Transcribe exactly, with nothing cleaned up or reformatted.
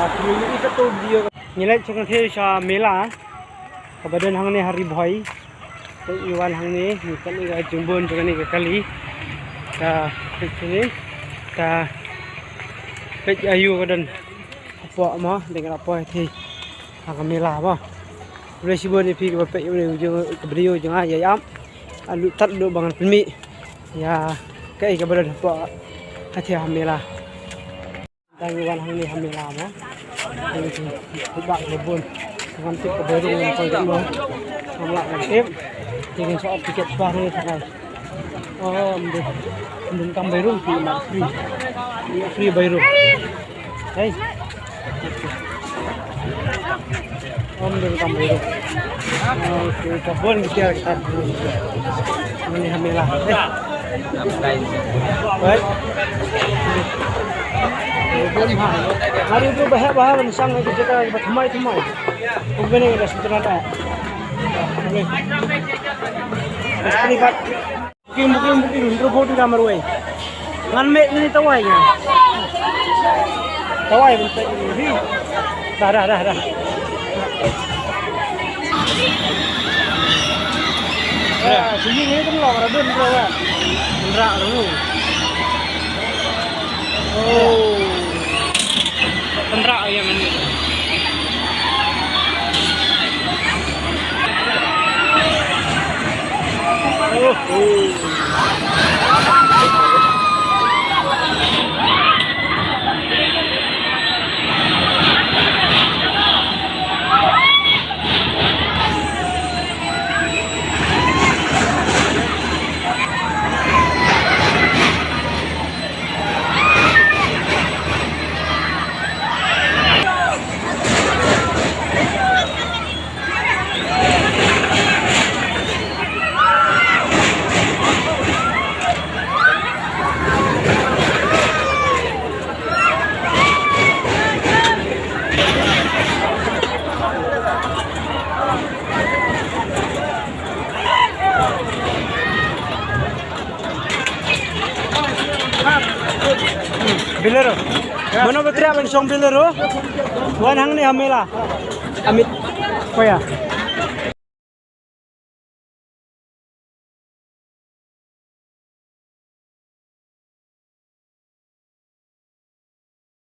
Ngi leit sha kane sha mela kaba don hangne ha Ri Bhoi. Te ngi wan hangne ngi peit ïa ka jingbun jong kane ka kali. Ta peit sini. Ta peit aïu ka don hapoh mo, dang ka la poi te ha ka mela mo. Khublei shibun ïa phi kiba peit ïa ka video jong nga, ïa ïam. Alu tad lu ba ngan pynmih ïa kaei kaba don hapoh, ha te ha mela. Tang wan hangne ha mela mo. Hangne ki bak ki bun. Ngam tip ka Bairung ngam koy mo. Ngam lah ngam tip. Te ngin sa tiket shuwa hangne tharai. Oh, ym dei. Ym dei kam Bairung, free ma free. Free Bairung. Hey. Ym dei kam Bairung. Okay, ka bun ki tiar kita. Hangne ha mela. Hey. Right. Hari tu bahaya bahaya, sang lagi kita buat thamai thamai. Bukan ni dah sebenarnya. Booking, booking, booking. Hynriew vote ïa ka marwei. Ngan mih ni tawai nga. Tawai ban peit ni. Dah, dah, dah, dah. Ah, sini ni kan lo, radun lo kan. Nrak lo. Oh. Tynrak ïa ngan. Bolero. Mano ba treh ban shong Bolero? Wan hangne ha mela. Amit. Koya.